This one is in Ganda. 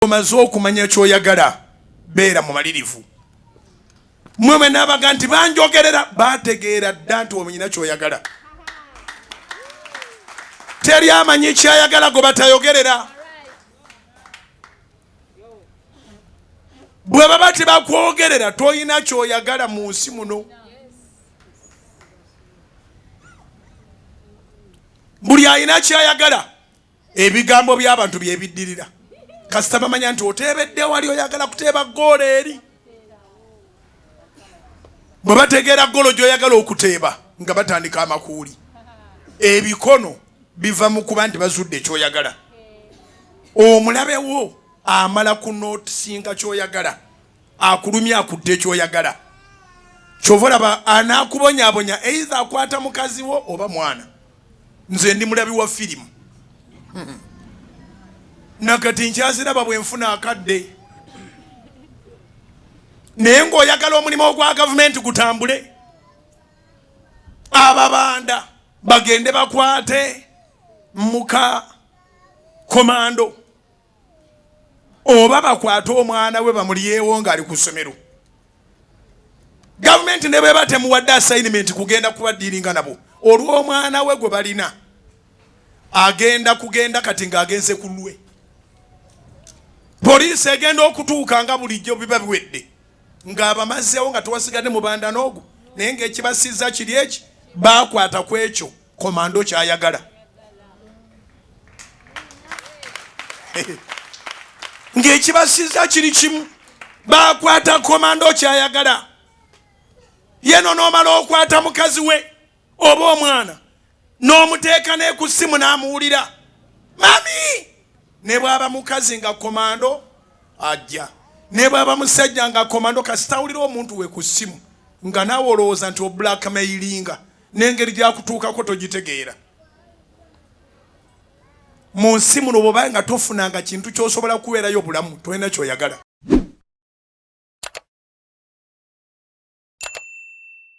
Omaze okumanya kyoyagala, beera mumalirivu. Mwe bwe naabaga nti banjogerera, bategeera dda nti omanyina kyoyagala. Teri amanyi kyayagala gwe batayogerera. Bwe baba tebakwogerera, tolina kyoyagala mu nsi muno. Buli alina kyayagala, ebigambo by'abantu byebiddirira. Kasita bamanya nti oteebedde wali oyagala kuteeba ggoolo eri, bwe bategeera ggoolo gy'oyagala okuteeba, nga batandika amakuuli. Ebikono biva mu kuba nti bazudde ekyoyagala. Omulabe wo amala kunotisinga kyoyagala, akulumya, akudde ekyoyagala. Kyova olaba anaakubonyabonya, eitha akwata mukazi wo oba mwana. Nze ndi mulabi wa firimu, nakati nkyaziraba bwe nfuna akadde. Naye ng'oyagala omulimu ogwa gavumenti gutambule, ababanda bagende bakwate muka komando oba bakwate omwana we bamulyewo ng'ali ku ssomero. Gavumenti ne bweba temuwadde assignment kugenda kubaddiiringa nabo, olw'omwana we gwe balina agenda kugenda kati ng'agenze ku lwe. Poliisi egenda okutuuka nga bulijjo biba biwedde, ng'abamazeewo, nga tewasigadde mubanda n'ogu. Naye ng'ekibasiza kiri eki bakwata ku ekyo komando kyayagala, ng'ekibasiza kiri kimu, bakwata komando kyayagala. Yeno n'omala okwata mukazi we oba omwana n'omuteeka ne ku ssimu n'amuwulira, "Mummy." Ne bw'aba mukazi nga komando ajja, ne bw'aba musajja nga komando, kasitawulira omuntu we ku ssimu, nga naawe olowooza nti oblackmailinga, n'engeri gyakutuukako togitegeera. Mu nsi muno bw'oba nga tofunanga kintu ky'osobola kubeerayo bulamu, tolina kyoyagala.